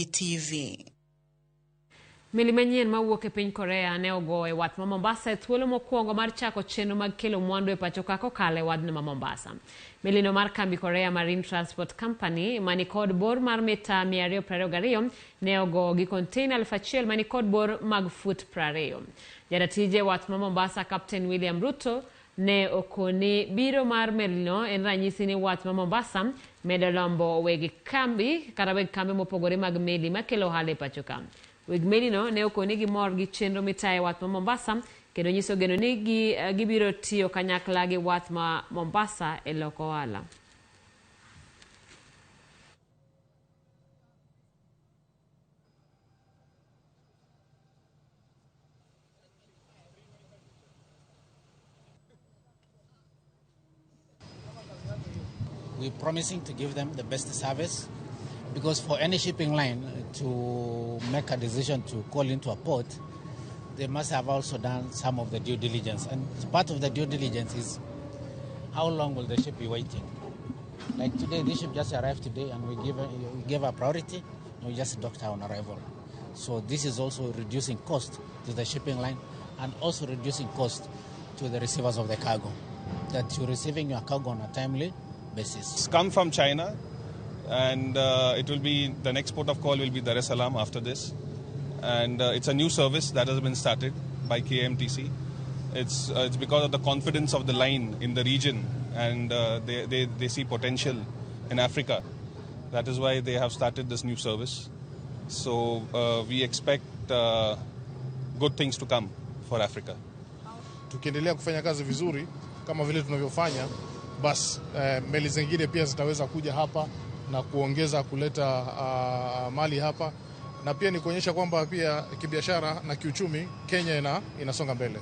TV. Meli manyien mawuok e piny Korea ne ogowo e wath ma Mombasa e thuolo mokwongo mar chako chenro mag kelo mwandu e pacho ka kokalo e wadhno ma Mombasa. Melino mar kambi Korea Marine Transport Company mani kod bor mar mita 222 ne ogowo gi konteina 1000 mani kod bor mag fut 20. Jaratije wath ma Mombasa Captain William Ruto ne okoni biro mar melino en ranyisi ni wath ma Mombasa medo lombo weg kambi kata weg kambe mopogore mag meli makelo ohala e pacho ka. Weg melino ne okoni gimor gi chenro mitayo e wath ma Mombasa kendo nyiso geno ni gibiro tiyo kanyakla gi wath ma Mombasa e loko ohala. We're promising to give them the best service, because for any shipping line to make a decision to call into a port, they must have also done some of the due diligence. And part of the due diligence is how long will the ship be waiting? Like today, this ship just arrived today, and we give a priority, and we just docked her on arrival. So this is also reducing cost to the shipping line and also reducing cost to the receivers of the cargo, that you're receiving your cargo on a timely basis. It's come from China, and it will be the next port of call will be Dar es Salaam after this. And it's a new service that has been started by KMTC. It's because of the confidence of the line in the region, and they see potential in Africa. That is why they have started this new service. So we expect good things to come for Africa. Tukiendelea kufanya kazi vizuri kama vile tunavyofanya, bas meli zingine pia zitaweza kuja hapa na kuongeza kuleta mali hapa, na pia ni kuonyesha kwamba pia kibiashara na kiuchumi Kenya inasonga mbele.